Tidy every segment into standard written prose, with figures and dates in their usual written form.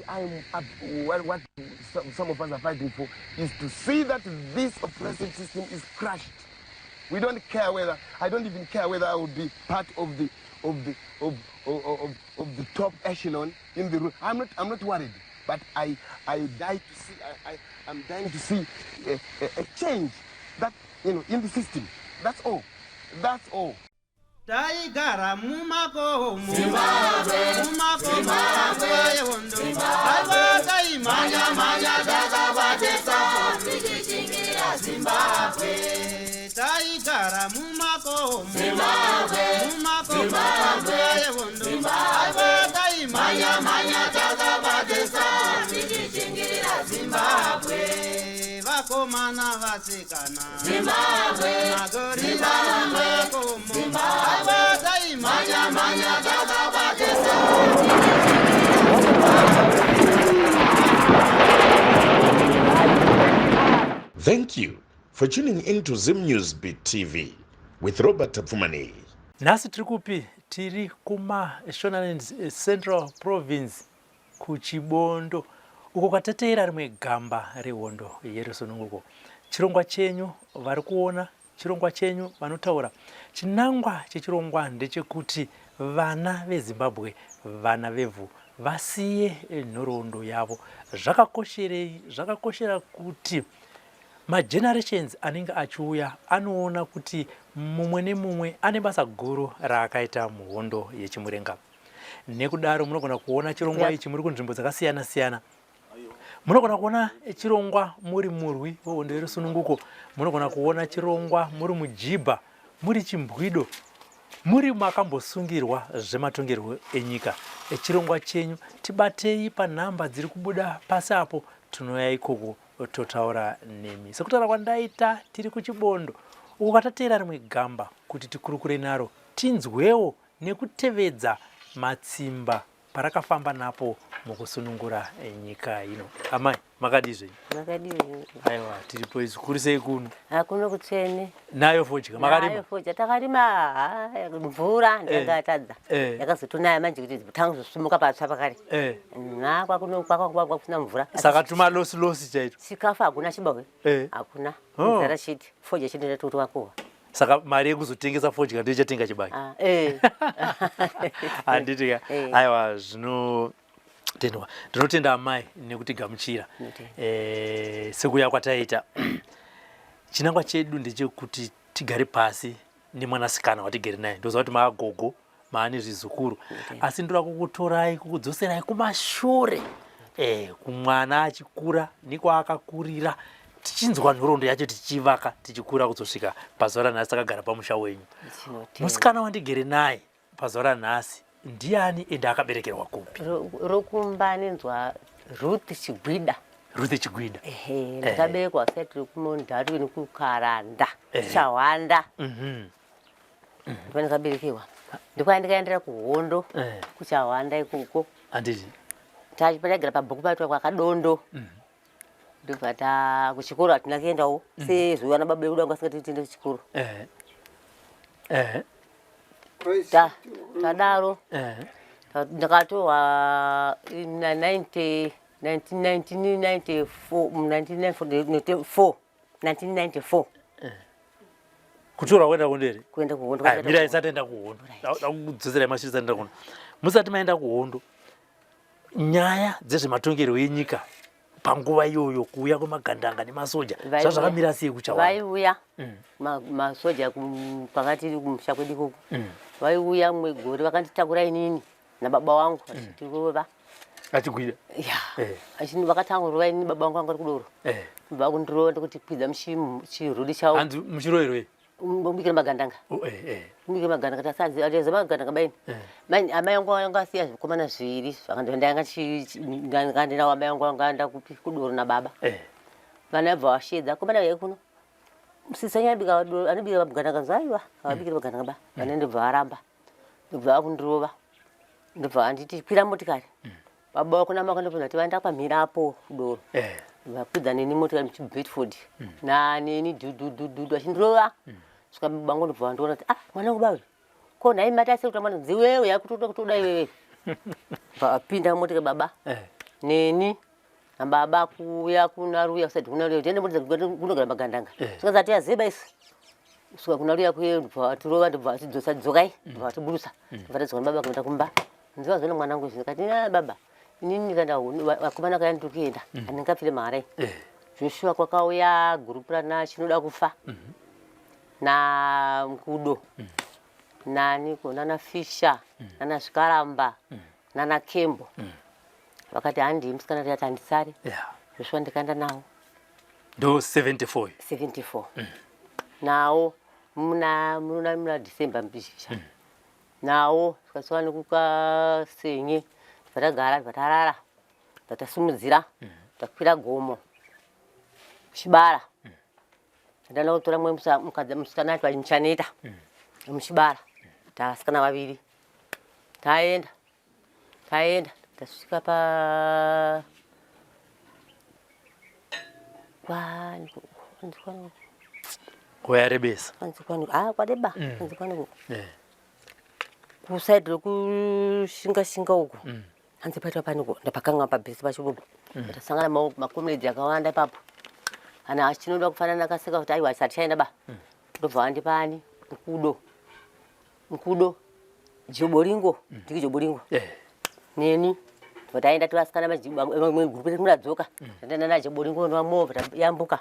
I'm up, what some of us are fighting for is to see that this oppressive system is crushed. We don't care whether, I don't even care whether I will be part of the of the of of, of, of the top echelon in the room. I'm not worried, but I die to see I'm dying to see a change that in the system. That's all. That's all. Taigara mumakomo, mumakomo yehondo, aiwa taimhanya mhanya takabatesa tichichingira Zimbabwe. Taigara mumakomo, mumakomo yehondo, aiwa taimhanya mhanya takabatesa tichichingira Zimbabwe. Vakomana, vasikana, Zimbabwe, magorira mumakomo, aiwa taimhanya mhanya takabatesa. Thank you for tuning in to Zim News Beat TV with Robert Tafumani. Nhasi tiri kupi? Tiri kuMashonaland Central Province, kuChibondo uko kwatateera rimwe gamba rehondo yerusununguko. Chirongwa chenyu vari kuona, chirongwa chenyu vanotaura. Chinangwa chechirongwa ndechekuti vana veZimbabwe, vana vevhu, vasiye nhoroondo yavo. Zvakakosherei? Zvakakoshera kuti magenerations anenge achiuya anoona kuti mumwe nemumwe ane basa guru raakaita muhondo yechimurenga. Nekudaro munogona kuona chirongwa ichi muri kunzvimbo dzakasiyana siyana. Munogona kuona chirongwa muri murwi wehondo yerusununguko, munogona kuona chirongwa muri mujibha, muri chimbwido, muri makambosungirwa zvematongerwo enyika. Chirongwa chenyu, tibatei panhamba dziri kubuda pasi apo, tinouya ikoko totaura nemi. Sekutaura kwandaita, tiri kuChibondo uko kwatateera rimwe gamba kuti tikurukure naro, tinzwewo nekutevedza matsimba parakafamba napo mukusunungura nyika ino. Amai, makadii zvenyu? Makadii? Aiwa, tiripo isu. Kuri sei kuno? Hakuno kutsvene. Nayo fodya makarima? Nayo fodya takarima. Ha, mvura ndakatadza. Yakazotonaya manje kuti tanga kuzosumuka patsva pakare. Na kwakuno kwakwa kusina mvura. Saka tuma losi losi chaito. Chikafu hakuna, chibahwe. Hakuna. Nzara chete, fodya chete ndatokuti wakuwa. Saka mari yekuzotengesa fodya ndoichatenga chibage? Ah, eh. Handiti ka? Eh. Aiwa, zvinotendwa. Ndinotenda amai nekutigamuchira. Ndinotenda. Sekuya kwataita, chinangwa chedu ndechekuti tigare pasi nemwanasikana watigere naye. Ndoziva kuti maagogo, maane zvizukuru, asi ndoda kukutorai, kukudzoserai kumashure, kumwana achikura nekwaakakurira, tichinzwa nhoroondo yacho, tichivaka, tichikura kuzosvika pazuva ranhasi takagara pamusha wenyu. Tinotenda. Musikana wandigere naye pazuva ranhasi ndiani, ende akaberekerwa kupi? Rokumba nenzwa Ruth Chigwida. Ruth Chigwida. Ehe, ndakaberekwa site rekumondharwini, kuKaranda, Chawanda. Ndopandakaberekerwa, ndikwa ndikaendera kuhondo. KuChawanda ikoko. Handiti? Taigara pabhuku paitwa kwakadondo. Ndobva ta kuchikoro hatina kuendawo sezvo vana baba vedu vanga vasingati tiende kuchikoro. Eh. Eh. Tadaro ndakatorwa na 90 1994, 1994, 1994. Kutorwa kuenda kuhondo here? Kuenda kuhondo. Ai, mira, isati enda kuhondo, dakudzoserai mashure. Isati enda kuhondo, musati maenda kuhondo, nyaya dzezvematongerwo enyika panguva iyoyo, kuuya kwemagandanga nemasoja, zvazvakamira sei kuChawanda? Vaiuya masoja pakati kumusha kwedu ikoko. Vaiuya mumwe gore vakanditakura inini nababa wangu vachitirova. Achigwida? Ya. Vakatanga kurova inini, baba vangu vanga vari kudoro. Vakundirova ndikuti kwidza muchirudi chavo. Hanzi muchiroverwei? Mubikira magandanga. Oh, eh, eh. Mubikira magandanga, tasadzi magandanga baini. Mai amai vangu vanga asiya zvikomana zviviri zvakandanga ndinawo. Amai vangu vanga enda kupi, kudoro nababa. Vana vabva vashedza komana vai kuno, sisanya anobika anobika magandanga. Zaiwa avabikira magandanga ba vana, ndobva varamba, ndobva vakundirova, ndobva vanditi kwira motikari. Baba vako namai vako ndobva vaenda pamhirapo kudoro. Vakwidza neni motikari muchiBedford naneni dhudhudhudhu achindirova. Svika baba vangu ndobva vandiona kuti, "Ah, mwana wangu bawe, ko nhai mati asekuta mwana dziwewe yakutoda kutoda iwewe." Vapinda mumotikari baba. Neni nababa kuuya kuna Ruya kusati kuna Ruya tiende mudza kunogara magandanga. Eh. Saka zati azeba isu. Kusvika kuna Ruya kuye ndobva vatirova ndobva vatidzosa dzokai ndobva vatiburusa. Ndobva tadzoka nababa kuenda kumba. Ndozva zvona mwanangu izvi ndikati "Ah, baba inini kana vakomana kaya ndiri kuenda handingapfire mahara iyi. Eh. Joshua kwakauya gurupu rana chinoda kufa na Mkudo naniko nana Fisher nana Zvikaramba nana Kembo vakati handii musikana tikati handisari. Yeah. Joshua ndikaenda nawo Ndo 74. 74 nawo muna December mbizhisha nawo tikasvika nekukasenye patagara patarara tatasumudzira takwira gomo kuchibara ndana kutora mwe mukadzi musikana acho achimuchaneta muchibara tasikana vaviri taenda taenda tasvika pa kwani kwani Kwayarebesa. kwanzi kwani ah kwadeba kwanzi kwani Eh. kusaidi rekushinga shinga uku hanzi paitwa paniko ndapakanga pabhesi pachibubu tasangana makomuredzi akawanda ipapo ana achinoda kufanana akaseka kuti aiwa asati chaenda ba ndobva wandipani nkudo nkudo joboringo ndiki joboringo Eh. neni bva taenda tivasikana gurupu remuradzoka taenda najoboringo nevamwewo tayambuka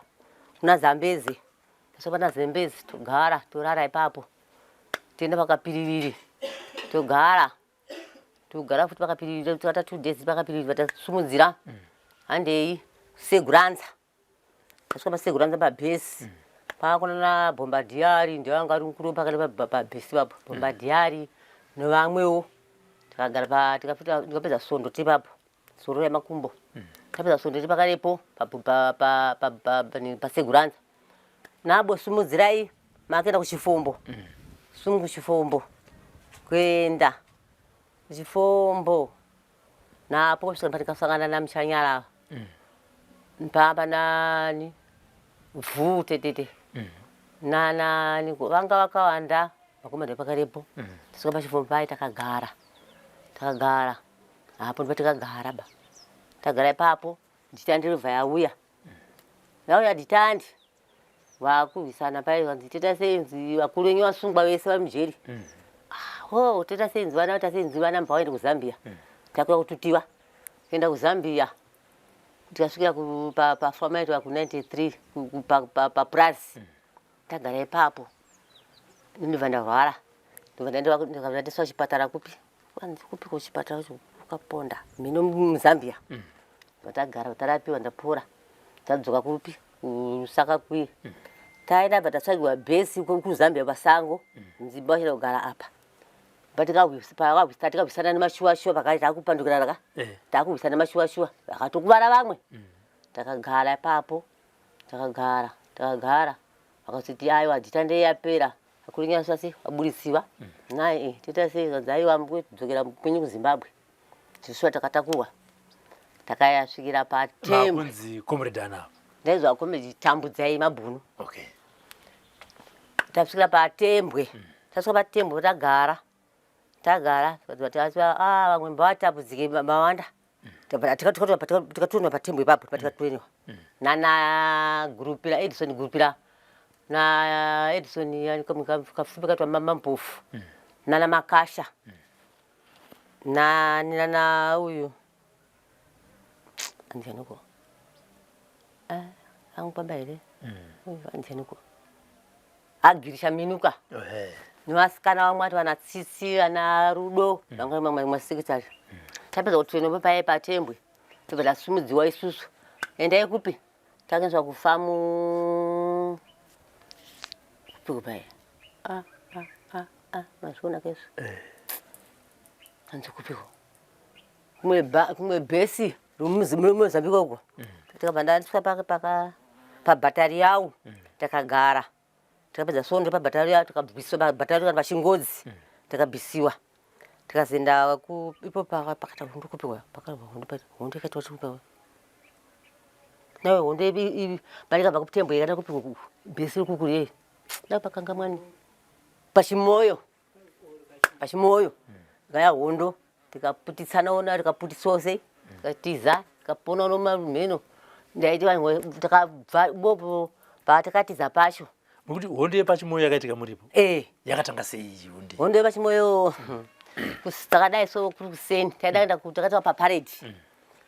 kuna Zambezi tasvika pana Zambezi togara torara ipapo toenda pakapiririri togara togara futi pakapiririri toata 2 days pakapiririri vatasumudzira handei Seguranza tasvika paSeguranza pabhesi pakuna naBombadhiari ndiye ari mukuru pakati pabhesi papo Bombadhiari nevamwewo tikagara pa tikapedza svondo tiri papo soro yamakumbo tapedza svondo tiri pakarepo paSeguranza nabo sumudzirai makuenda kuchifombo sumu kuchifombo kuenda kuchifombo napo kusvika patikasangana namuchanyara mpamba nani vhu tetete nanani vanga vakawanda vakomana pakarepo tasvika pachifombo pai takagara takagara apo ndipo tikagara ba tagara ipapo nditandi ribva yauya yauya nditandi vakurwisana pai vanzi toita sei vakuru venyu vasungwa vese vari mujeri ho toita sei vana toita sei vana mbva vaende kuZambia takuya kututiwa kuenda kuZambia tikasvikira pafamaitwa ku93 papurazi tagara ipapo ndobva ndarwara ndobva ndaendeswa chipatara kupi kwanzi kupi kuchipatara cho kukaponda mino muZambia vatagara tarapiwa ndapora tadzoka kupi kuSaka kuye taenda bva tatsvagiwa bhesi kuZambia pasango nzimba vachida kugara apa tikabvisana nemashuwashuwa pakati takupandukira ka Eh. takubvisana nemashuwashuwa vakatokuvara vamwe takagara ipapo takagara takagara vakazoti aiwa dhitande yapera akurinyasasi aburisiwa naye toita sei kanzi aiwa mukudzokera kwenyu kuZimbabwe zvisuwa takatakurwa takayasvikira patembo Makunzi comrade anapa. ndaizwa comrade Tambudzai Mabhunu Okay. tasvikira patembwe tasvika patembwe tagara tagara ah, vamwe mbavatambudzike mawanda tikatoendwa patembwe ipapo patikatoendwa nana Gurupira Edison Gurupira na Edison yani kafupi katwa Mama Mpofu nana Makasha nani nana uyu andianiko angupamba here uyu andianiko agirisha minuka Ehe. nevasikana vamwe ati vana Tsitsi vana Rudo vanga mamwe masekretary tapedza kutrainwa paye patembwe tobva tasumudziwa isusu endai kupi takaendeswa kufamu kupi kupaye Ah, ah, ah, ah, mazviona kaizvo hanzi kupiko kumwe bhesi romuMozambique uko tikabva ndasvika paka pabhatari yau takagara tikapedza svondo pabhatari yau tikabviswa pabhatari kana pachingodzi takabvisiwa tikazoenda ipo pakaita hondo kupiwa pakarwa hondo hondo ikaitwa kupiwa nawe hondo parikabva kutembo ikaenda kupiwa bhesi rikukuri dai pakanga mwani pachimoyo pachimoyo ikaya hondo tikaputitsana ona tikaputitswa sei tikatiza Tikapona nomamheno ndaiti vanhu takabva bopo patakatiza pacho. Nokuti hondo yepachimoyo yakaitika muripo. Eh. Yakatanga sei iyi hondo? Hondo yepachimoyo takadai so kuri kuseni taida kuenda takati paparade.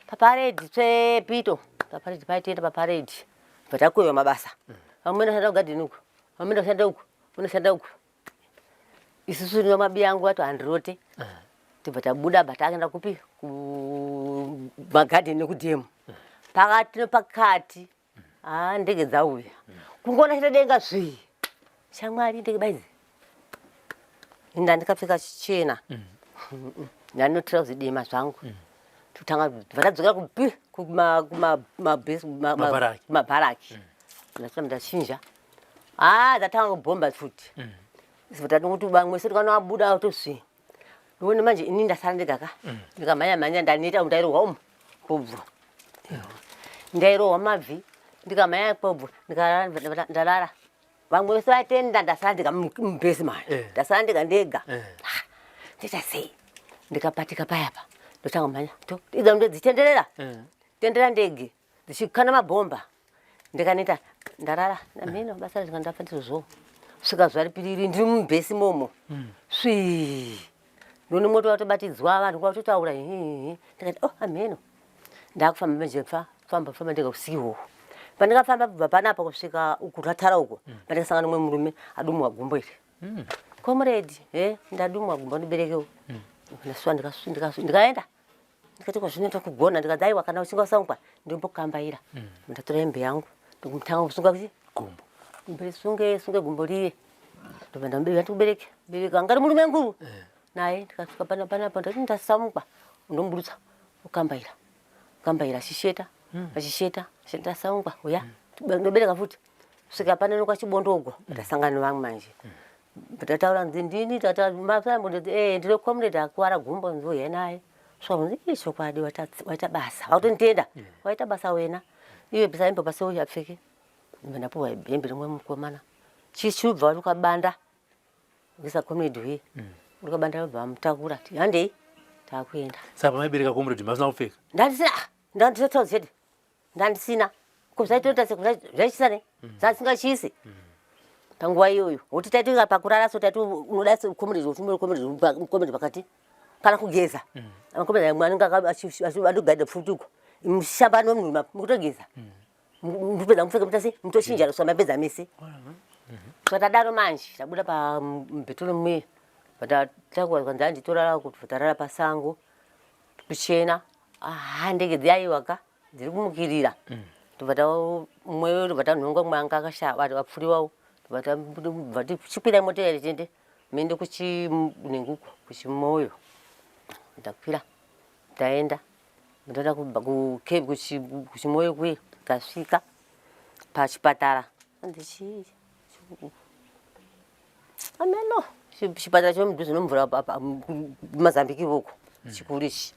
Paparade tsvepito. Paparade paitoenda paparade. Bva takuiwa mabasa. Vamwe vanoshanda kugadheni uku, vamwe vanoshanda uku, vanoshanda uku. Isusu nemabi angu ato handirote. Tibva tabuda bva takuenda kupi kumagadheni nekudhemu. Pakati nepakati ah ndege dzauya. Kungoona chete denga zvi. Shamwari ndege baidzi. Inda ndikapfeka chichena. Ndano trouser dema zvangu. Totanga bva tadzokera kupi kuma kuma Mabharaki. kumabharaki. Ndasvika ndachinja. Ah dzatanga kubhomba futi. Sibva tati vamwe se tikanoabuda tosvi. Ndione manje ini ndasara ndega ka. Ndikamhanya mhanya ndaneta ndairohwa umu kobvu. Ndairohwa mabvi ndikamhanya kobvu ndikarara ndarara. Vamwe vese vatenda ndasara ndega mubhesi manje. Ndasara ndega ndega. Ah, Ndoita sei? Ndikapatika payapa. Ndotanga kumhanya. To idza ndodzitenderera. Tendera ndege dzichikanda mabhomba. Ndikaneta ndarara namheno basa ranga ndafa ndizvozvo. Kusvika zuva ripiriri ndiri mubhesi momo. Svi. Ndone moto watobatidzwa vanhu kwatotaura hihihi. Ndikati oh amheno. Ndakufamba manje fa famba famba ndega usiku. Pandakafamba kubva panapa kusvika uku ratara uko. Pandakasangana nomumwe murume adumwa gumbo iri. Comrade, ndadumwa gumbo ndiberekewo. Ndasuwa ndikaenda. Ndikati ko zvinoita kugona ndikati aiwa kana uchinge wasaungwa ndombokambaira. Ndatora hembe yangu ndokumutanga kusunga kuti Gumbo. gumbo sunge sunge gumbo riye. Ndobva ndamubereka ndikubereke. Bereka angari murume nguru. Naye ndikasvika pana panapa ndati ndasamukwa ndomubudutsa okambaira. Kambaira achisheta achisheta ndasamukwa uya ndobereka futi. Kusvika pane nokwachibondo uko ndasangana nevamwe manje. Ndataura nzi ndini tata masambo nditi ndine comrade akuwara gumbo nzi uye naye. Svika kunzi ii chokwadi waita basa. Wakutonditenda. Waita basa wena. Iwe bvisa hembe pasi uyu apfeke. Ndobva ndapuwa hembe rimwe mukomana. Chichubva wari ukabanda. Kuisa comrade uye. Uri ukabanda wabva wamutakura. Ti handei takuenda. Saka pamaibereka comrade masina kupfeka? Ndandisina ndandisina trouser chete. Ndandisina. Ko zvaitoita zvaichisa ne? Zvasingachisi. Panguva iyoyo. Wokuti taiti pakurara so taiti unoda comrade utumire comrade comrade pakati. Kana kugeza. Comrade amwe anenge anogaidha pfuti uko. Mushambano munhu mukutogeza. Mupedza mupfeka muita sei? Mutochinja kusvika mapedza mese. Saka tadaro manje tabuda pamubheturu muye. Tatakura kwanzi handitorara kuti tarara pasango. Kuchena. Ah ndege dzaiwa ka dziri kumukirira. Tobva mumwe tobva tanhonga mumwe anga akashaya apfuriwawo. Tobva tichikwira mota iya tichiende muende kuchinenguko kuchimoyo. Ndakwira taenda ndaenda kuchimoyo kuye tasvika pachipatara. Hanzi chii? Ameno chipatara chemudhuze nemvura kumazambiki ikoko chikuru ichi.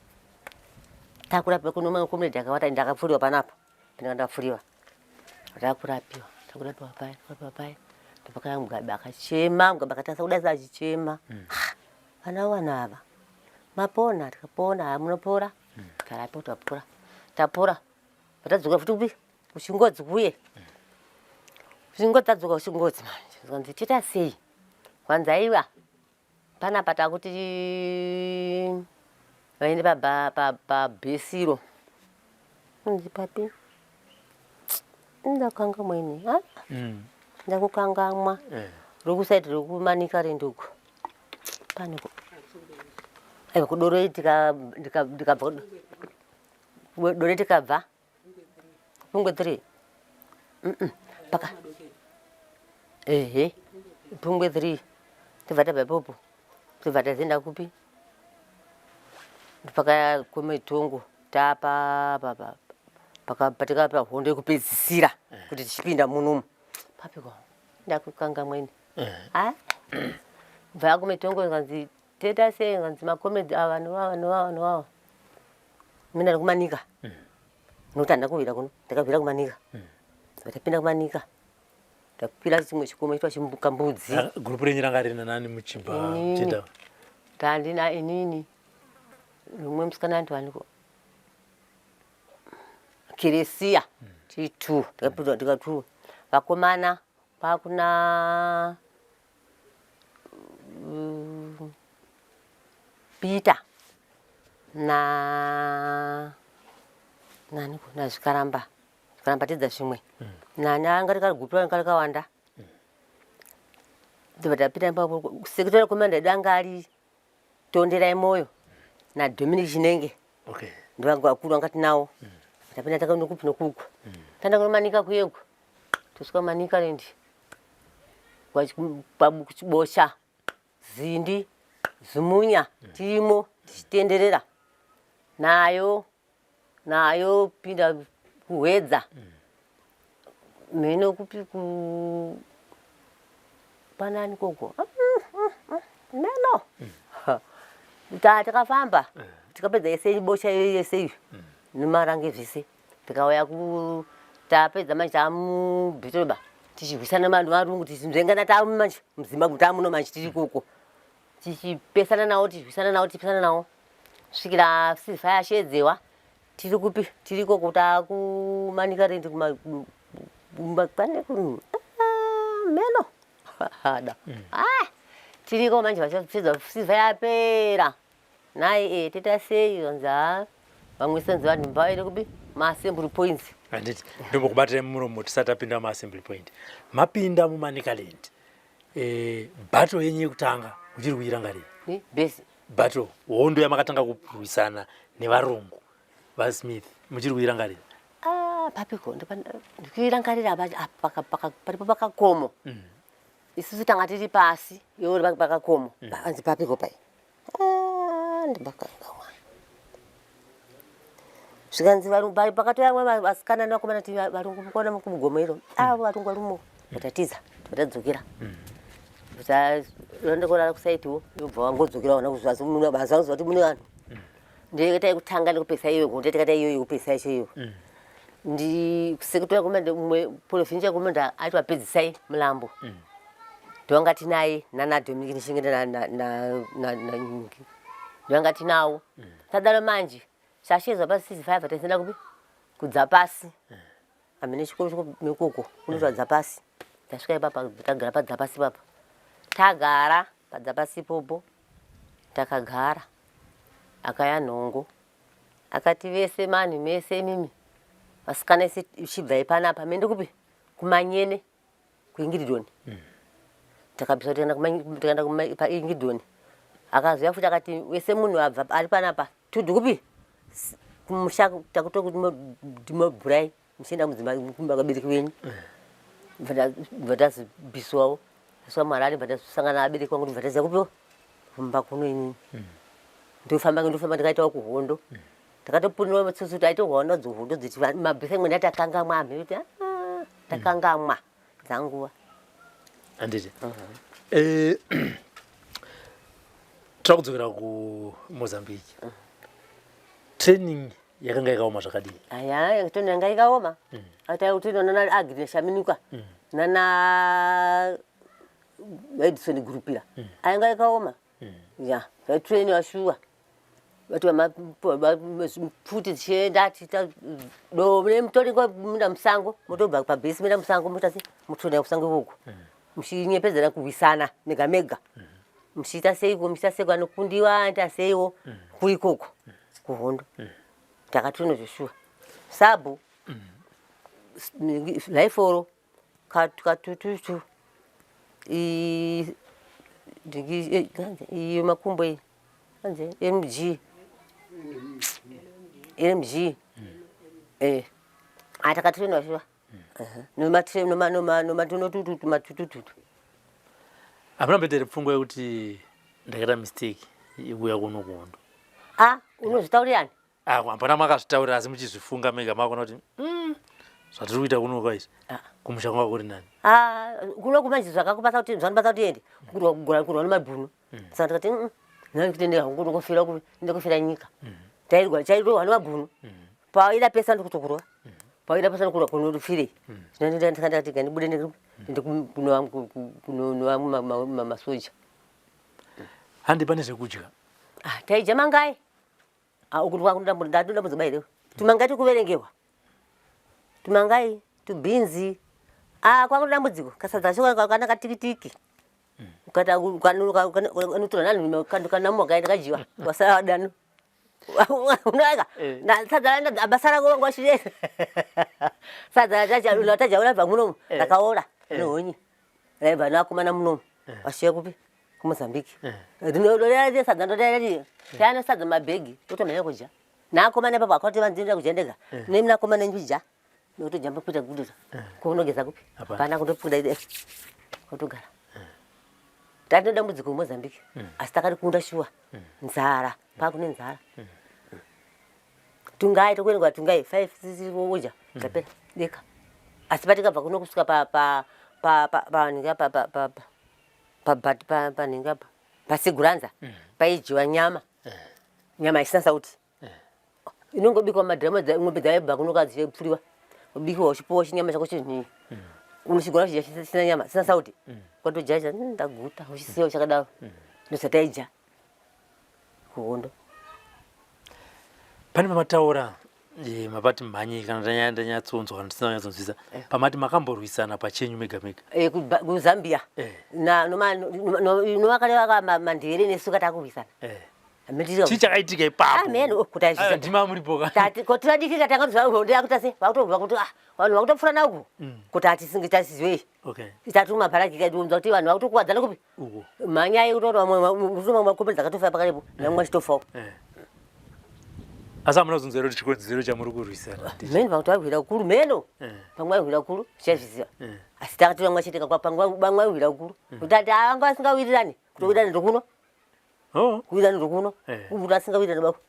Takurapiwa kuno makomrade akawata ndakapfuriwa panapa. Ndanga ndapfuriwa. Takurapiwa, takurapiwa paya, takurapiwa paya. Ndopakaya Mugabe akachema, Mugabe akatasa kudai achichema. Vana wana ava. Mapona, tikapona, hamunopora. Tarapiwa tapora. Tapora. Patadzoka futi kupi? Kuchingodzi kuye. Kuchingodzi tadzoka kuchingodzi manje. Zvikanzi toita sei? Kwanzi aiwa. Panapa takuti vaende pabhesiro. Nzi papi? Ndakangamwa ini. Ha? Ndakukangamwa. Rokusaidi rokumanika renduku. Pane aiwa kudoro ndikabva dore tikabva pungwe 3 paka ehe pungwe 3 tibva tabva ipopo tibva tazoenda kupi paka kumitongo tapa patikapa hondo yekupedzisira kuti tichipinda munomu papiko ndakukangamwa ini bva kumitongo kanzi toita sei kanzi makomedi ava novava novava novava mina ndikumanika nokuti handina kuwira kuno ndakabvira kumanika ndapinda kumanika ndakwira chimwe chikomo chitwa chikambudzi Gurupu renyu ranga rina nani muchibva muchienda? Ndandina inini nomumwe musikana andiwaniko. Keresiya tiri two takapinda tika two vakomana kwakuna Peter na nani na Zvikaramba Zvikaramba tidza zvimwe nani anga rikagupi anga rikawanda ndobva tapinda ipapo secretary commander edu anga ari Tonderai Moyo naDominic Chinenge okay ndivangu vakuru vanga tinawo tapinda takaenda kupi nokuku taenda kunomanika kuyegwa tosvika manika rendi kuchibosha zindi zimunya tirimo tichitenderera nayo nayo pinda kuhwedza mheno kupi ku panani koko mheno ta takafamba tikapedza yese bosha iyo yese iyo nemarange zvese tikauya ku tapedza manje tamubhitoba tichirwisana vanhu varungu tichinzvengana tamu manje muzimbabwe tamuno manje tiri koko tichipesana nawo tichirwisana nawo tichipesana nawo svikira silva yashedzewa tiri kupi tiri ikoko takumanikarendi pane ah, meno hada ah, tiriko manje vachapedza silva yapera nai e toita sei vanzi ha vamwe senzi vanhu mbaire kupi maassembly points handiti ndombokubatai muromo tisati tapinda muassembly point mapinda mumanikaland e, battle yenyu yekutanga uchiri kuirangarira besi battle hondo yamakatanga kurwisana nevarungu vasmith muchiri kuirangarira Ah, papiko ndikuirangarira paripo pakakomo isusu tanga tiri pasi iwo uri pakakomo panzi papiko pai Ah, ndibakakanwa zvikanzi varungu pakatouya vamwe vasikana nevakomana ti varungu mukuona mugomo iro avo varungu varimo vatatiza vatadzokera ndokorara kusaitiwo ndobva wangodzokera wana kuzvaziva kuti mune vanhu ndikaita yekutanga nekupesa iyoyo kunde tikaita iyoyo yekupesa yacho iyoyo ndi sekutora kumende umwe provincia kumende aiti vapedzisai mulambo ndovanga tinaye nana Dominic Nishingende na ndovanga tinawo tadaro manje chashezwa pa 65 taisenda kupi kudzapasi hamene chikoro chikoko kunoitwa dzapasi tasvika ipapa tagara padzapasi papa tagara padzapasi ipopo takagara akaya nhongo akati vese manhu mese imimi vasikana ese chibvai panapa mende kupi kumanyene kuingidhoni takabvisa tikaenda paingidhoni akazouya futi akati wese munhu abva ari panapa tudhi kupi kumusha takutokutimobhurai muchienda mudzimba vabereki venyu bva tazobviswawo tasvika muharare bva tasangana vabereki vangu bva taziva kupiwa kumba kuno inini ndofamba ndofamba ndikaitawo kuhondo takatopunirwa matsotsi kuti aitohwa dzohondo dziti mabhesa imwe ndati takangamwa amhe kuti "Ah, takangamwa dzanguva handiti toda kudzokera kumozambique training yakanga yakaoma zvakadii aya toni yanga ikaoma atautino nana agri shaminuka nana edison grupira ayanga ikaoma ya zvatrainiwa shuwa vati pfuti dzichienda tiita do mutoringo munda musango motobva pabhesi muenda musango motasi motoenda kusango ikoko muchinyepedzera kurwisana mega mega muchiita seiko muchiita seiko anokundiwa anoita seiwo kuri ikoko kuhondo takatono zveshuwa sabhu raiforo katututu iyo makumbo iyi anzi mg mg atakatono shuwa nomatututu matutututu hamuna mboita pfungwa yekuti ndakaita mistake yekuuya kuno kuhondo a unozvitaurirani Ah, hapana makazvitaurira asi muchizvifunga mega makuona kuti zvatiri kuita kuno kwa izvi Ah. kumusha kwanga kuri nani Ah, kuno kumanje zvakakubasa kuti zvanobasa kuti ende kurwa kurwa nemabhunu saka ndikati nani kuti ndikufira ndikufira nyika tairwa chairwa nemabhunu paida pesa ndikutokurwa paida pesa ndikurwa kunofirei ndikati ngandibude ndikunowa masoja handi pane zvekudya Ah, taidya mangai ndadondambudzo bairewo tumangai tikuverengewa Tumangai, tubhinzi. Ah, kwakuti dambudziko kasadza kacho kana katikitiki. Ukata ukanotora nani kana kaenda kajiwa wasara wadano. Unoaka Eh. na sadza raenda basa rako wanga washire. Sadza tajaula tajaula bva munomu Eh. rakaora Eh. nehonye. Raibva nakomana munomu. Washiya kupi? KuMozambique. Eh. Ndinodorera sadza ndodorera tayana sadza mabhegi totomhanya kudya. Nakomana ipapo akati vandinoda kudya ndega. Nemi nakomana ndidya. Nokutojamba kuita guduza. Kunogeza kupi? Hapana. Hapana kundopunda ide. Kutogara. Tati dambudziko kuMozambique. Asi takarikunda shuwa. Nzara, pakune nzara. Tungai tokuenda tungai 5 6 wodya. Tapera deka. Asi patikabva kuno kusvika pa pa pa pa pa ninga pa pa pa pa pa pa pa pa ninga pa pasiguranza paidyiwa nyama. Nyama isina sauti. Inongobikwa madhiramu ng'ombe dzaibva kuno kadzipfuriwa. Ubikiwa uchipuwa chinyama chako chinyi. Unochigona kudya chisina nyama, chisina sauti. Kwatodya ndaguta uchisiya chakadaro. Ndosataidya kuhondo. Pane pamataura mapati mhanyi kana ndanyatsonzwa kana ndisina kunyatsonzwisisa pamati makamborwisana pachenyu mega mega. Eh, kuZambia Eh. novakareva mandevere nesu katakurwisana. Eh. Chii chakaitika ipapo? Amen, oh, kuti Aiwa, ndima muripo ka. Kotiradikika tanga tozvakuita se vakutobva kuti ah, vanhu vakutopfurana uku kuti hatisingi tasiziwei. Okay. Tatu mabharakika tiunza kuti vanhu vakutokuwadzana kupi. Uko. Mhanyai kutora vamwe makombe dzakatofa pakarepo namwe achitofawo. Eh. Asi hamuna kuzonzwa here kuti chikonzero chamuri kurwisana? Mheno vakuti vaihwira kukuru mheno. Eh. Pamwe vaihwira kukuru tichazviziva. Eh. Asi takati vamwe chete pamwe vaihwira kukuru kuti ati anga asingawirirani kutowirirana ndokuno. Oh. Kuwirirana ndokuno. Eh. Kuti asingawirirani bako.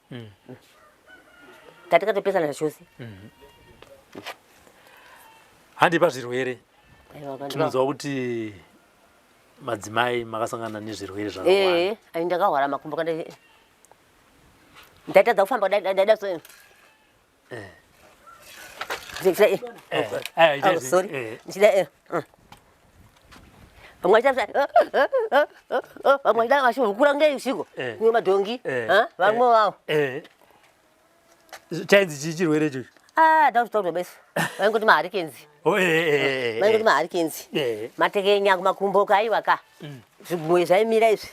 Tatikatopesana zvachose. Handi pazvirwere. Aiwa, vanhu Tinonzwa kuti madzimai makasangana nezvirwere zvakawanda. Eh, ai ndakahwara makumbo kana ndaitadza kufamba ndaida so. Eh. Ndichida Eh, aiwa, Oh, ichazvi- sorry. eh. Ndichida Vamwe vachita vamwe vachida vachihukura ngeusiko. Eh. Kunge madhongi. Eh. Ha? Vamwe vavo. Eh. Chainzi chii chirwere ichocho? Ah, ndakutaura bese. Vaingoti maharikenzi. Oh, eh, eh, eh, eh. Vaingoti maharikenzi. Eh. Matekenya kumakumbo kaiwa ka. Zvigumwe zvaimira izvi.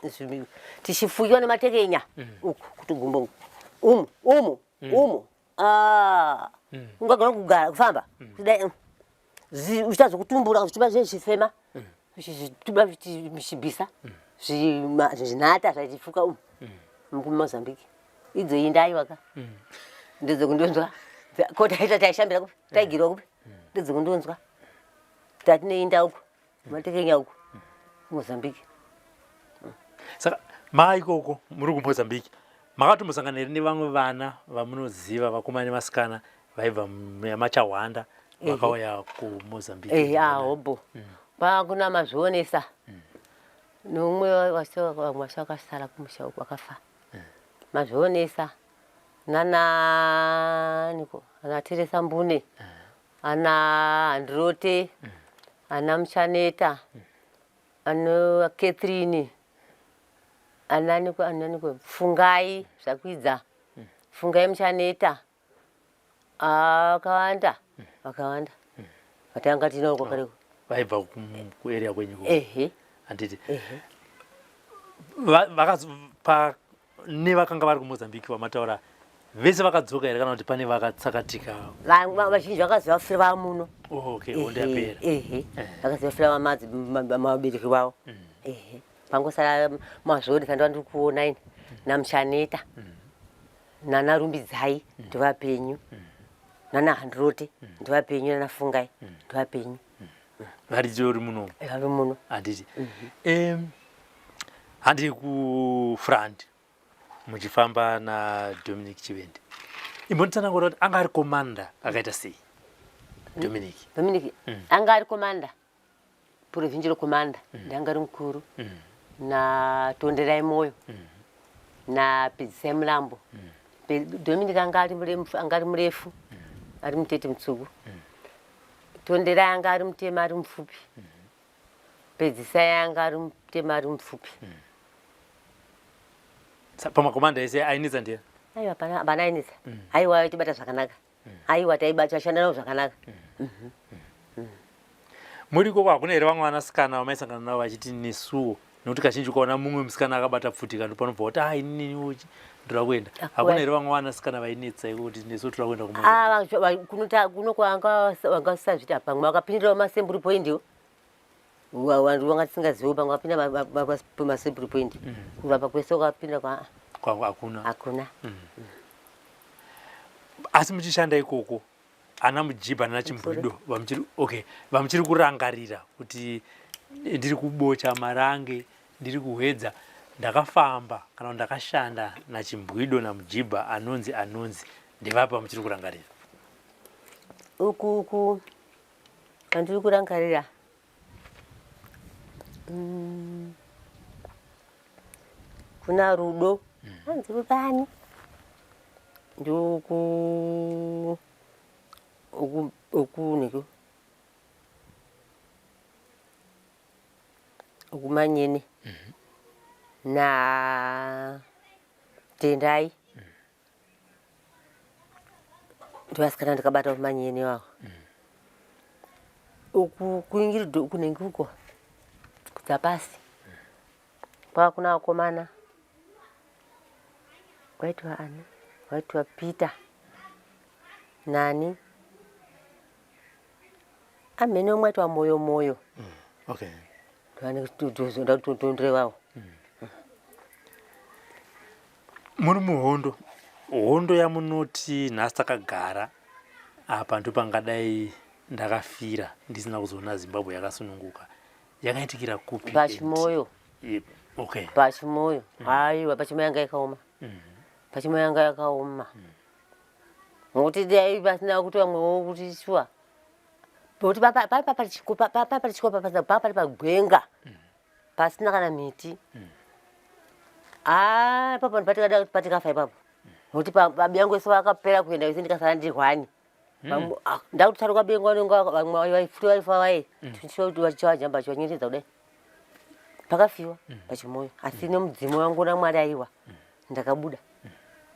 Izvi tichifukiwa nematekenya uku kuti gumbo uku. Umu, umu, umu. Ah. Ungagona kugara kufamba. Kudai. Uchiita zvekutumbura zvichiba zvezvifema. Zvichituba zvichibvisa. Zvinhata zvaichifuka umu. MuMozambique. Idzo indaiwa ka. Ndedzekundonzwa. Ko taita taishambira kupi? Taigirwa kupi? Ndedzekundonzwa. Tatine inda uku. Matekenya uku. Mozambique. Saka mai ikoko muri kuMozambique makatombosangana here nevamwe vana vamunoziva vakomana nevasikana vaibva machahwanda vakauya kuMozambique? Eh, ahobo. Kwakuna mazvionesa. Nomumwe wacho vamwe vacho vakasara kumusha uku vakafa. Mazvionesa. Nana niko ana Teresa Mbune. Ana Handirote. Ana Muchaneta. Ano Catherine. Ana niko ana niko Fungai zvakwidza. Fungai Muchaneta. Ah, vakawanda. Vakawanda. Vatanga tinao kwakareko. Vaibva kuarea kwenyu ikoko? Ehe. Handiti Ehe. Nevakanga vari kuMozambique vamataura vese vakadzoka here kana kuti pane vakatsakatika? Vazhinji vakaziva vafira vamuno. Oh, okay, hondo yapera. Ehe, vakaziva vafira vamadzi vabereki vavo. Ehe, pangosara mazvori sandova ndiri kuona ini naMuchaneta nana Rumbidzai ndivapenyu, nana Handirote ndivapenyu, nana Fungai ndivapenyu. Varitori munomu? Vari muno. Handiti handi kufront muchifamba naDominic Chivende, imbonditsanangura kuti anga ari commander akaita sei Dominic? Dominic anga ari commander, provincial commander, ndianga ari mukuru naTonderai Moyo naPedzisai Mulambo. Dominic anga ari murefu, anga ari murefu, ari mutete mutsuku. Tonderai anga ari mutema ari mupfupi. Pedzisai anga ari mutema ari mupfupi. Pamakomanda ese ainetsa ndiani? Aiwa, hapana ainetsa. Aiwa, aitibata zvakanaka. Aiwa, taibata shanda navo zvakanaka. Muri ikoko hakuna here vamwe vanasikana vamaisangana navo vachiti nesuwo? Nekuti kazhinji ukaona mumwe musikana akabata pfuti kanhu panobva kuti ah, ininiwo ndoda kuenda. Hakuna here vamwe vanasikana vainetsa iko kuti nesuwo toda kuenda kumwe? Ah, kuno kwanga vanga vasazviti apa, pamwe vakapindirawo masemburi point iwo. Vanhu vanga tisingazivi, pamwe vakapinda masemburi point. Kurapa kwese wakapinda kwa Hakuna. Hakuna. Asi muchishanda ikoko, ana Mujibha nana Chimbwido vamuchiri, okay, vamuchiri kurangarira kuti ndiri kuBocha Marange, ndiri kuHwedza, ndakafamba kana kuti ndakashanda naChimbwido naMujibha anonzi, ndevapi vamuchiri kurangarira? Uku kandiri kurangarira, kuna Rudo, anzi Rudani, ndoku uku uku neko ukumanyene na Tendai, ndovasikana ndakabata kumanyene wavo. Uku kuingirido kunenge uko kudzapasi kwava kuna vakomana waitwa ani, waitwa Peter nani, amhene umwe aitwa Moyo Moyo. Ndondirevawo. Muri muhondo, hondo yamunoti nhasi takagara apa ndopangadai ndakafira ndisina kuzoona Zimbabwe yakasununguka, yakaitikira kupi? Pachimoyo. Pachimoyo, aiwa, Pachimoyo yanga yakaoma. Pachimoyo yanga yakaoma nokuti dai pasina kuti vamwewo kuti shuwa, nokuti papa chikopa papa pari pagwenga pasina kana miti. Ah, ipapo patikada patikafa ipapo, nokuti babi yangu ese vakapera kuenda vese, ndikasara ndirwani. Ndakutsaruka bengu, vanenge vamwe vaifuti vaifa vai vachivajamba vachinyeredza kudai, pakafiwa Pachimoyo. Asi nemudzimu wangu naMwari, aiwa, ndakabuda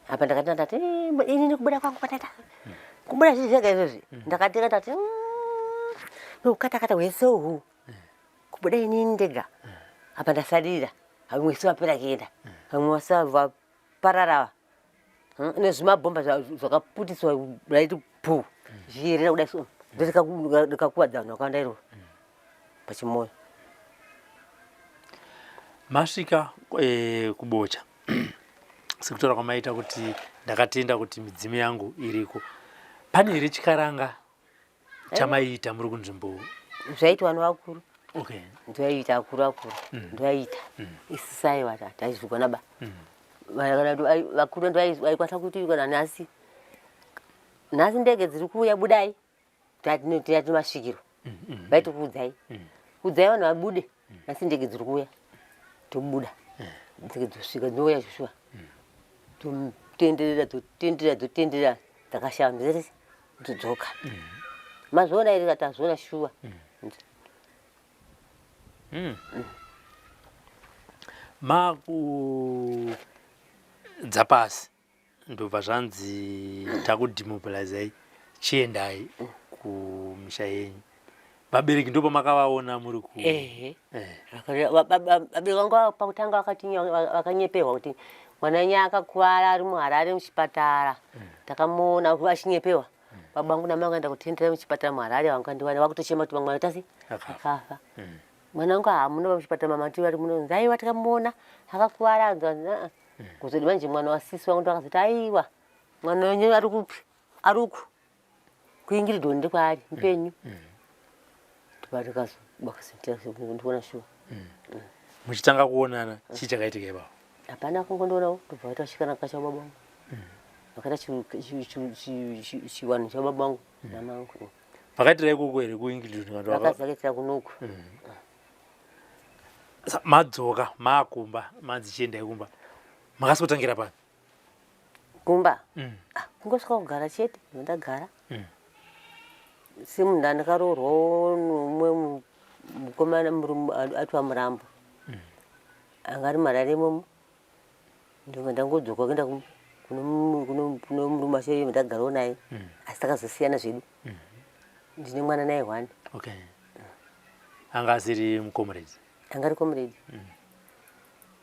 apa. Ndakati ndati, "Eh, inini kubuda kwangu kwataita kubuda zviri zvega izvozvi." Ndakatenga ndati, nokukatakata hwese uhu, kubuda inini ndega apa, ndasadira vamwe vese vapera kuenda, vamwe vasa vaparara nezvimabhomba zvakaputiswa raiti pu zviyerera kudai, so ndikakuwadza vanhu vakawanda iroro Pachimoyo. Masvika kuBocha, sekutaura kwamaita kuti ndakatenda kuti midzimu yangu iriko, pane here chikaranga chamaiita muri kunzvimbo? Zvaitwa nevakuru. Ndoaiita akuru akuru, ndoaiita isi saiwa taizvigona ba. Vakuru ndoaikwanisa kuti kana nhasi nhasi ndege dziri kuuya, budai, tati masvikiro vaitikuudzai, udzai vanhu vabude, nhasi ndege dziri kuuya. Tobuda, ndege dzosvika, dzinouya shuwa, totenderera, dzotenderera, dzotenderera, dzakashama dzese dzodzoka. Mazviona here? Tazviona shuwa. Makudza pasi, ndobva zvanzi takudemobilizai, chiendai kumisha yenyu. Vabereki ndopamakavaona muri ku Ehe. Vabereki vangu pakutanga vakati vakanyeperwa kuti mwana wenyu akakuvara, ari muHarare muchipatara. Takamuona achinyepewa. Baba vangu namai vakaenda kutendera muchipatara muHarare, vangandiwana vakutochema kuti vamwe tasi Akafa. Akafa mwana wangu. Hamuna muchipatara, mama ti vari muno, aiwa, takamuona akakuvara. Anzi kuzoti manje mwana wasisi wangu ndo akazoti, aiwa, mwana wenyu ari kupi? Ari uku kuIngilidoni, ndekwaari mupenyu. Ndikazoona shuwa. Muchitanga kuonana, chii chakaitika ipapo? Hapana, kungondoonawo, ndobva vaita chikanaka chababa vangu, vakaita chiwanhu chababa vangu namangu. Vakaitira ikoko here kuIngilidoni? Vakazakaitira kunoku. Madzoka maakumba, manzi chiendai kumba, makasikotangira papi? Kumba? Ah, kungosvika kugara chete, ndagara semunhu andakaroorwawo nomumwe mukomana murume atwa Murambo, anga ari muHarare imomo. Ndobva ndangodzoka kuenda. Kune murume wacho iye ndagarawo naye asi takazosiyana zvedu. Ndine mwana naye one. Okay, anga asiri mucomrade? Anga ari comrade,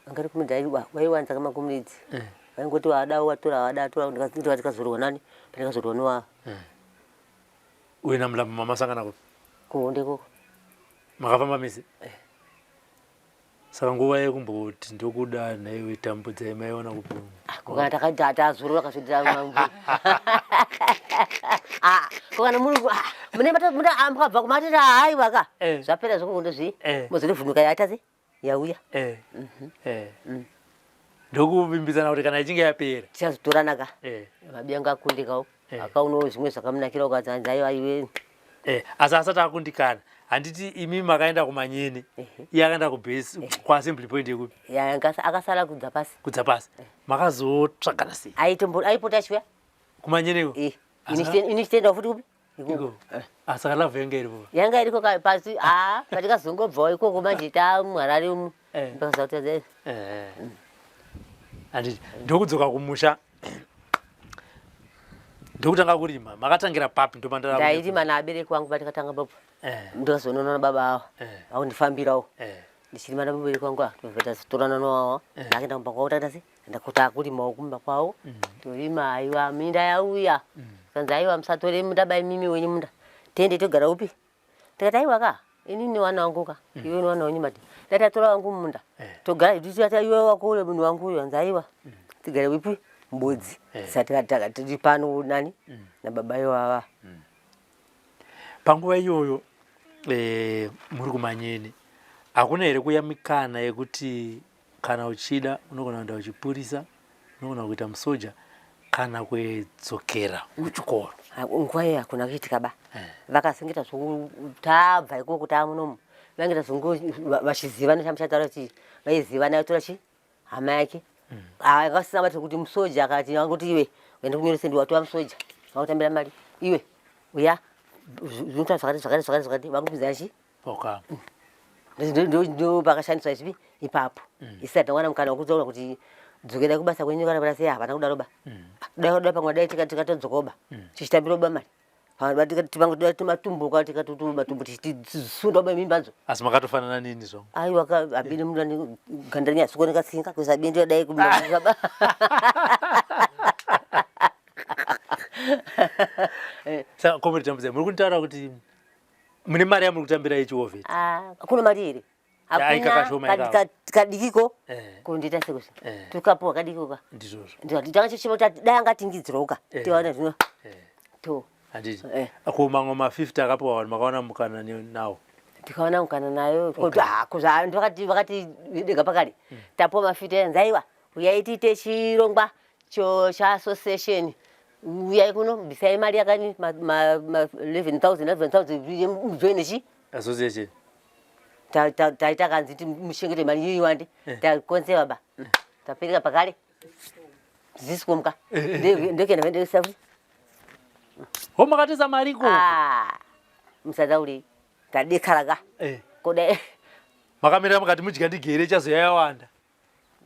anga ari comrade. Waiwanza kamacomrades. Vaingoti wada watora, wada atora. Ndikazorwa nani? Pandikazorwa nowa. Uye naMulambo mamasangana kupi? Kuhonde ikoko. Makafamba mese? Saka nguva yekumboti ndokuda nhaiwe Tambudzai maiona kupi? Kokana tazorora kasvodera. Kokana muri mune mukabva kumatira, haiwa ka. Zvapera zvekuhondo zvi. Mozotovhunuka yaita se yauya. Ndokuvimbisana kuti kana ichinge yapera tichazotorana ka. Mabi anga akundikawo. Akaonawo zvimwe zvakamunakira, ukadzanzi aiwa iwe. Asi asati akundikana, handiti imi makaenda kuManyene, iye akaenda kubase kuAssembly Point yekupi? Ya, akasara kudza pasi. Kudza pasi. Makazotsvagana sei? Aipota achiuya. KuManyeneko? Eh, ini chitendawo futi kupi? Ikoko. Iko saka love yanga iripo? Yanga iriko pasi a patikazongobvawo ikoko manje tamuHarare umu. Ndakazakuti Handiti ndokudzoka kumusha, ndokutanga kurima. Makatangira papi? Ndomandara. Ndairima naabereki vangu patikatanga papo. Ndikazonoona baba ava vakundifambirawo. Ndichirima namubereki wangu ava, tobva tazotorana nowawa. Ndakaenda kumba kwavo, takaita se ndakuti akurimawo kumba kwavo. Torima, aiwa, minda yauya. Kanzi, "Aiwa, musatore munda baimimi wenyu munda, tiende togara upi?" Ndikati, "Aiwa ka, inini wana wangu ka, iwe wana wenyu mati ndatatora wangu munda." Togara tichati iwe wako ule munhu wangu uyu. Anzi, "Aiwa, tigare upi mbudzi." Sati tiri pano nani nababa ivava. Panguva iyoyo muri kuManyene, hakuna here kuya mikana yekuti kana uchida unogona kuenda kuchipurisa, unogona kuita musoja kana kuedzokera kuchikoro? Nguva iyo hakuna kuitika ba. Vakasengeta zvoku tabva ikoko taamunomu, vaingeta zvongo vachiziva nechamuchataura kuti vaizivana, yatora chi hama yake. Akasina bati kuti musoja akati angoti iwe uende kunyorese, ndiwe watova musoja, vakutambira mari iwe uya zvinoita zvakati zvakati zvakati zvakati, vakupinzana chi. Ndo pakashandiswa izvi ipapo. Isati tawana mukana wekutaura kuti dzokera kubasa kwenyu kana kuda sei, havana kudaro ba. Dai dai pamwe dai tikatodzokawo ba, tichitambirawo ba mari. Pamwe timatumbuka tikatoto matumbu tichisunda ba mimbadzo. Asi makatofanana nini zvangu. Aiwa ka, abini munhu ane ganda rinyatsokuoneka, tsinga kuisa bindi dai kumaba. Saka Comrade Tambudzai, muri kunditaura kuti mune mari yamuri kutambira yechiwar vet? Ah, hakuna mari here? Ya, ikakashoma Hakuna. ikako. Kadikiko. Kundiita sekusi tukapuwa kadikiko ka. Ndizvozvo. Ndakachishima kuti dai angatingidzirauka. Tiwana zvino to. Handiti ko mamwe ma50 akapiwa vanhu makaona mukana nawo? Tikaona mukana nayo kuti vakati vakati dega pakare tapuwa ma50 ayanzi, "Aiwa, uyai tiite chirongwa chaassociation, uyai kuno, bvisai mari yakani ma 11,000 11,000 mujoine chi association." Taita kanzi muchengete mari iyo iwande. Takonzewa ba, tapereka pakare zisikomuka ndokenda vendesa futi. Ho, makatisa mari ikoko? Ah, musatauri, tadekara ka. Kodai. Makamirira mukati mudya ndigere ichazoya yawanda.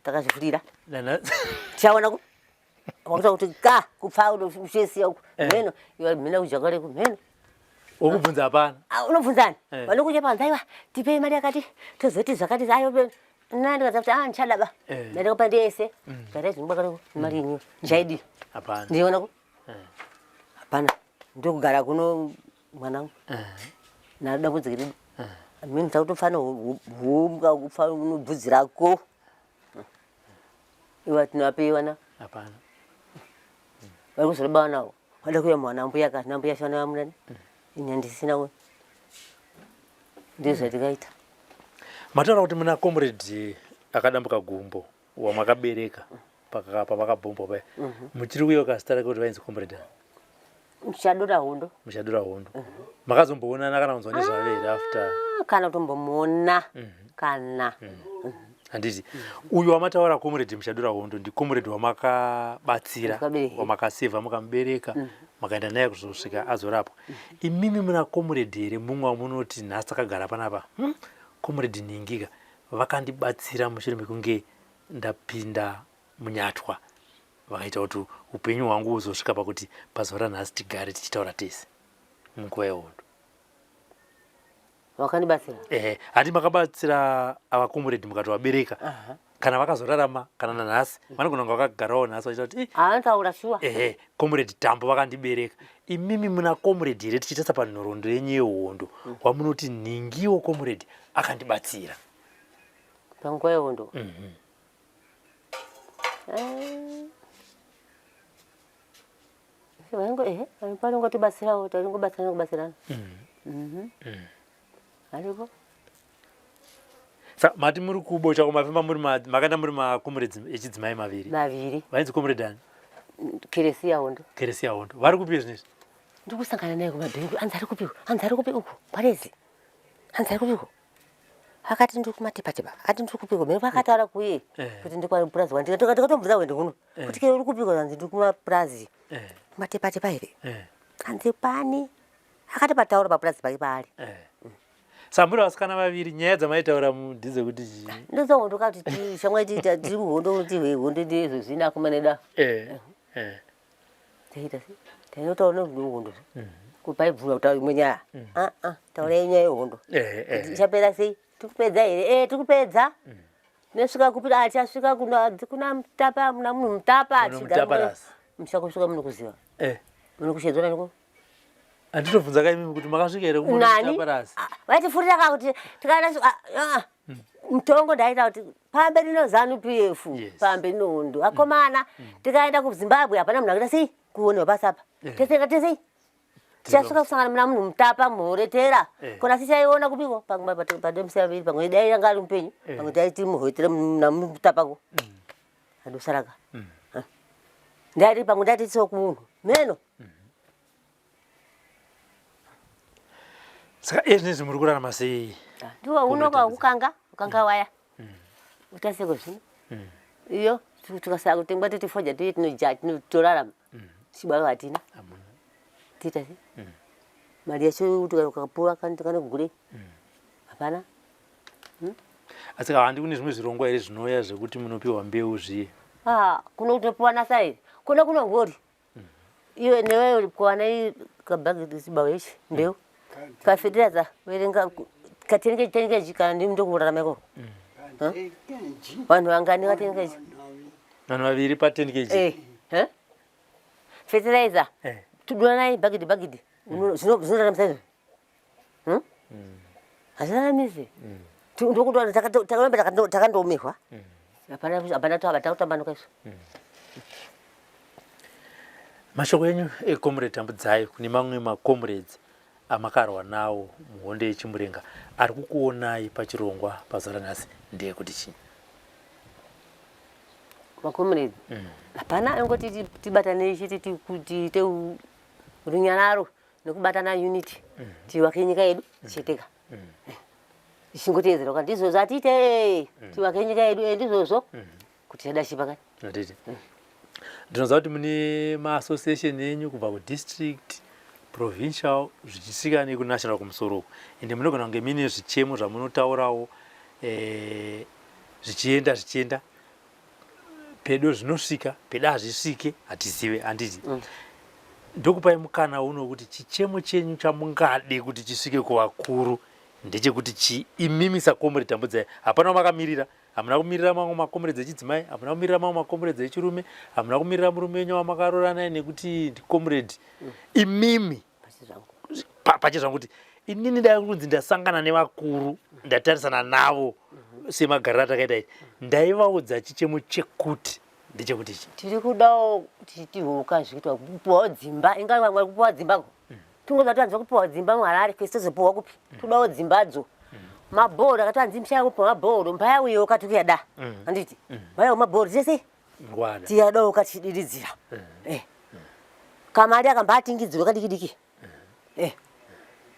Takazvifurira. Nana. Tichaona ku wakuta kuti ka kupfa uchesiya uku. Mheno iwe, mheno kudya kwareku mheno. Wokubvunza hapana. Ah, unobvunzani? Eh. Vanokuja panzi, "Aiwa, tipei mari yakati, tozoti zvakati." Ayo na ndikati kuti, "Ah, ndichada ba." Ndandikapa ndese garai zvinobwa mari yenyu ndichaidi. Hapana. Ndiona ku hapana, ndokugara kuno mwanangu. Naro dambudziko redu mini takutofana humbwa kufa unobvudzi rako iwa tinoapei vana? Hapana. Vari kuzoroba nawo vada kuya mwana mbuya ka nambuya shana vamunani ini handisina we, ndizvo zvatikaita. Mataura kuti muna comrade akadambuka gumbo wamakabereka pavakabhombwa paya. Muchiri kuyeuka zita rake kuti vainzi comrade ani? Muchadura Hondo. Muchadura Hondo. Makazomboonana kana kunzwa nezvave here after? Ah, kana kutombomuona kana. Handiti uyu wamataura comrade Muchadura Hondo ndicomrade wamakabatsira? Ndakabereka. Wamakasevha, mukamubereka, makaenda naye kuzosvika azorapwa. Imimi muna comrade here mumwe wamunoti nhasi takagara panapa, comrade ningika vakandibatsira mushure mekunge ndapinda munyatwa? vakaita kuti upenyu hwangu huzosvika pakuti pazuva ranhasi tigare tichitaura tese munguva yehondo. Vakandibatsira? Ehe, hati makabatsira ava comrade mukatovabereka. Kana vakazorarama kana nanhasi vanogona kunge vakagarawo nhasi vachiita kuti anotaura shuwa. Ehe, comrade Tambo vakandibereka. Imimi muna comrade here tichitarisa panhoroondo yenyu yehondo wamunoti nhingiwo comrade akandibatsira panguva yehondo? Ehe, panongotibatsirawo, taringobatsirana kubatsirana. Aripo. Sa mati muri kubocha kumafemba muri makaenda muri macomrades echidzimai maviri. Maviri. Vainzi comrade ani? Keresiya Hondo. Keresiya Hondo. Vari kupi zvinezvi? Ndiri kusangana naye kumabhengi. Anzi ari kupi? Anzi ari kupi uku? Kwarezi. Anzi ari kupi uku? Akati ndiri kumatepatepa. Akati ndiri kupi uku? Mhepo akataura kuye kuti ndiri kumapurazi wandika. Ndikatomubvunza wende kuno. Kuti ke uri kupi uku? Anzi ndiri kumapurazi. Kumatepatepa here? Anzi pani. Akati pataura papurazi pake paari. Saka muri vasikana vaviri, nyaya dzamaitaura ndedzekuti chii? Ndedzehondo ka, kuti shamwari tiri muhondo, kuti hondo ndezvo zvina akomana edu ava. Taita sei? Tainotaura nezvehondo. Kupaibvura kutaura imwe nyaya. Ah, taurai nyaya yehondo. Kuti ichapera sei? Tikupedza here? Tikupedza. Tinosvika kupi? Ah, tichasvika kuna Mutapa, muna munhu Mutapa. Muna Mutapa rasi. Muchakusvika muno kuziva. Muno kushedzwa naniko? Anditobvunza ka imimi kuti makasvika here kumuna Nani? Mutapa rasi? Ah, vaitifurira ka kuti tikaenda mutongo ndaita kuti pamberi noZANU PF, pamberi nohondo. Akomana, tikaenda kuZimbabwe hapana munhu akaita sei kuonewa pasi apa. Tese tese tichasvika kusangana muna munhu Mutapa muhoretera. Kona sichaiona kupiko pamwe pademusiya viri pamwe dai anga ari mupenyu pamwe dai tiri muhoretera muna Mutapako. Andosaraka. Ndati pamwe ndati tso kumunhu. Meno. Saka izvi muri kurarama sei? Ndiwo unoka kukanga, kukanga waya. Utaseko zvino. Iyo tukasaka kutengwa titi foja tiye tinoja tinotorarama. Chibalo hatina. Tita sei? Mari yacho kuti ukapuwa kana kugure. Hapana. Asi handi kune zvimwe zvirongwa here zvinouya zvekuti munopiwa mbeu zviye? Ah, kuno kutopiwa nasa here? Kuno kuno ngori. Iwe newe kuwana kabhagi chibalo ichi mbeu. Kafeteraza verenga katenge tenge ichi kana ndimi ndokurarama ikoko. Vanhu vangani katenge ichi? Vanhu vaviri pa 10 kg. Fertilizer. Tuduranai bhagidhi bhagidhi. Zvinoraramisa izvo. Hazviraramisi. Ndokuti takaramba takandomirwa. Hapana, hapana takutambanuka izvo. Mashoko enyu ecomrade Tambudzai kune mamwe macomrades amakarwa nawo muhondo yeChimurenga ari kukuonai pachirongwa pazuva ranhasi ndeyekuti chii? Macomrades hapana, angoti tibatane chete tiite runyararo nekubatana unity, tivake nyika yedu cheteka. Tichingoteedzera kuti ndizvozvo atiite, tivake nyika yedu, ndizvozvo kuti chada chipakati. Handiti ndinoziva kuti mune maassociation enyu kubva kudistrict, provincial zvichisvika nekunational kumusoro uko, ende munogona kunge muine zvichemo zvamunotaurawo zvichienda zvichienda pedo zvinosvika pedo hazvisvike, hatizive, handiti? Ndokupai mukana uno wekuti chichemo chenyu chamungade kuti chisvike kuvakuru ndechekuti chi imimi sacomrade Tambudzai hapana wamakamirira. Hamuna kumirira mamwe macomrades echidzimai, hamuna kumirira mamwe macomrades echirume, hamuna kumirira murume wenyu wamakaroora naye nekuti ndicomrade. Imimi pachezvangu kuti inini dai kunzi ndasangana nevakuru ndatarisana navo semagariro atakaita ichi, ndaivaudza chichemo chekuti ndechekuti chi Tiri kudawo tichihuka zviitwa kupuwawo dzimba, inga vamwe vari kupuwa dzimba ko. Tingoza tanzwa kupuwa dzimba muHarare, kwese tozopuwa kupi? Todawo dzimbadzo. Mabhoro akati anzi mushaya kupuwa mabhoro, mbaya uyo kati kuyada. Handiti? Mbaya mabhoro tese Ngwada. Tiyadawo kachidiridzira. Kamari akambatingidzirwa kadiki diki.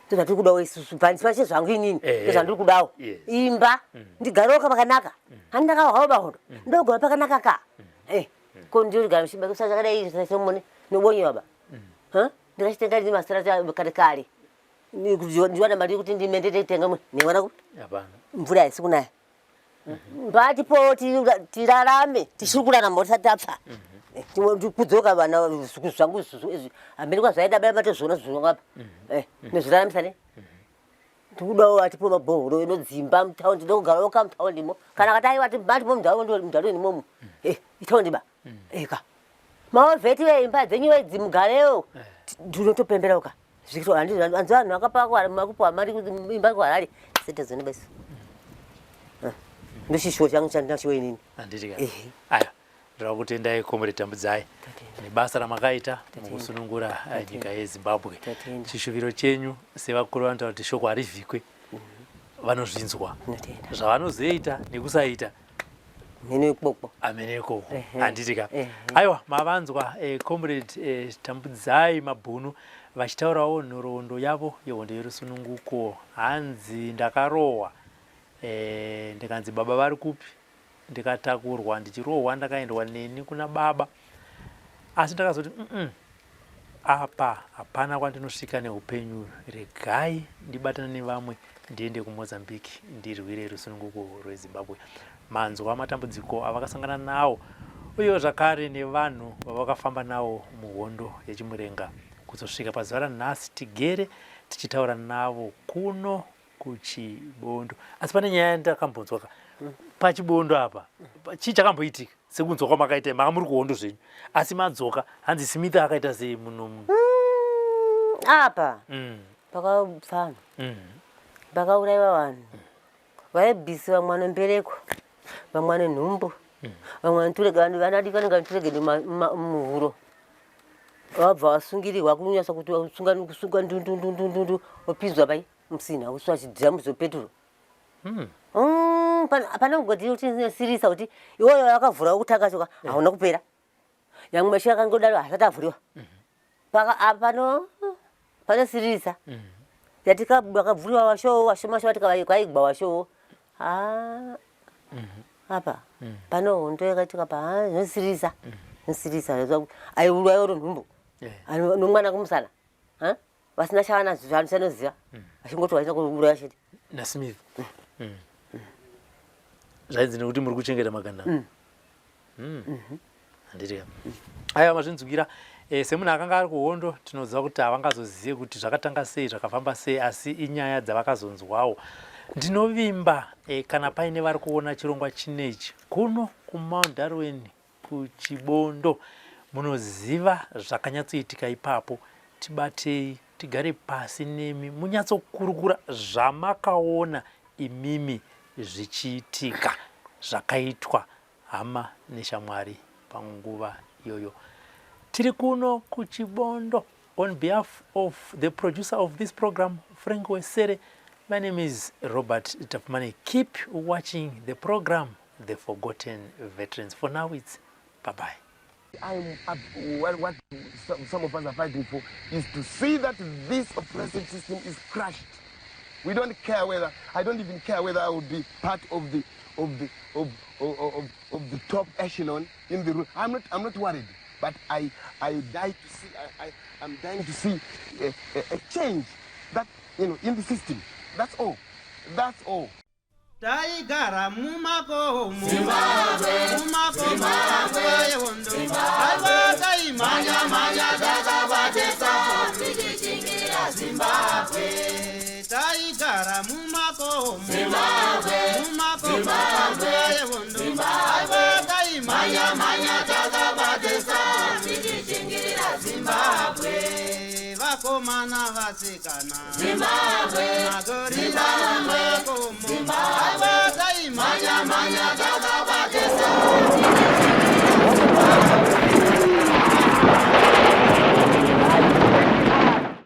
Ndozvatiri kudawo isusu, pandisi zvangu inini. Ndozvandiri kudawo. Imba, ndigarewo pakanaka. Handi ndakawawo bahondo. Ndogara pakanaka ka. Ko ndirigara muchibaka chakadai semone nobonye baba. Ha? Ndakachitenga ndine masara kare kare. Ndiwana mari yekuti ndimende nditenga mwe. Newana ku? Hapana. Mvura haisi kunaya. Ngatipo tirarame, tichiri kurarama tisati tapfa. Kudzoka vana zvangu izvi hambeni kwazvaida baya matozviona zvino apa. Nezviraramisa ne. Tikudawo atipo mabhohoro inodzimba mutaundi ndokugarawo ka mutaundimo. Kana akati aiwa atipo mundaraunda imomo. Itaundi ba. Eka. Maovheti veimba dzenyu vedzi mugarewo. Ndinotopembera ka. Zvikiro hanzi vanhu vakapa makupiwa mari imba kuHarare. Sete dzone basi. Ndoshishuwo changu chandinacho inini. Handiti ka? Aiwa, ndoda kutendai Comrade Tambudzai nebasa ramakaita mukusunungura nyika yeZimbabwe. Chishuviro chenyu sevakuru vanotaura kuti shoko harivhikwe, vanozvinzwa zvavanozoita nekusaita mheno ikoko, amene ikoko. Handiti ka? Aiwa, mavanzwa Comrade Tambudzai Mabhunu vachitaurawo nhoroondo yavo yehondo yerusununguko. Hanzi ndakarohwa, ndikanzi baba vari kupi, ndikatakurwa ndichirohwa, ndakaendwa neni kuna baba, asi ndakazoti apa hapana kwandinosvika neupenyu, regai ndibatane nevamwe ndiende kuMozambique ndirwire rusununguko rweZimbabwe. Manzwa matambudziko avakasangana nawo uyewo zvakare nevanhu vavakafamba nawo muhondo yeChimurenga kuzosvika pazuva ranhasi tigere tichitaura navo kuno kuChibondo. Asi pane nyaya yandakambonzwa ka paChibondo apa, chii chakamboitika sekunzwa kwamakaita? Manga muri kuhondo zvenyu asi madzoka, hanzi Smith akaita sei muno? Apa pakafa vanhu, pakaurayiwa vanhu, vaibvisiwa vamwe vanombereko, vamwe vane nhumbu, vamwe vanoturega, vanadi vanenge vanoturegede muhuro, vabva vasungirirwa kunyasa kuti kusunga ndundundundundu, wopinzwa pai musina uswa chidhiramu zopeturo. Pane mugodhi utinosirisa kuti iwoyo akavhura wekutanga choka hauna kupera, nyangwe mashure akangodaro hasati avhuriwa. Pano panosiririsa yatikakavhuriwa washowo washoma shoma tikaigwa washowo apa pano hondo yakaitika pa zvinosiririsa, zvinosiririsa. Aiurwa oro nhumbu nomwana kumusana, vasina chavana chanoziva, vachingoti vaita kuuraya chete. NaSmith zvainzi nekuti muri kuchengeta magandanga. Handiti ka? Aiwa, mazvinzwira. Semunhu akanga ari kuhondo, tinoziva kuti havangazozive kuti zvakatanga sei, zvakafamba sei, asi inyaya dzavakazonzwawo. Ndinovimba kana paine vari kuona chirongwa chinechi kuno kuMount Darwin kuChibondo, munoziva zvakanyatsoitika ipapo, tibatei tigare pasi nemi munyatsokurukura zvamakaona imimi zvichiitika, zvakaitwa hama neshamwari panguva iyoyo. Tiri kuno kuChibondo. On behalf of the producer of this program, Frank Wesere, my name is Robert Tapumane. Keep watching the program, The Forgotten Veterans. For now, it's bye-bye. I'm what some of us are fighting for is to see that this oppressive system is crushed. We don't care whether, I don't even care whether I will be part of the top echelon in the room. I'm not worried, but I die to see, I'm dying to see a change that in the system. That's all. That's all. Taigara mumakomo, mumakomo yehondo, aiwa taimhanya-mhanya takabatesa tichichingirira Zimbabwe. Taigara mumakomo, mumakomo yehondo, aiwa taimhanya-mhanya takabatesa tichichingirira Zimbabwe. Vakomana, vasikana, Zimbabwe. Magorila.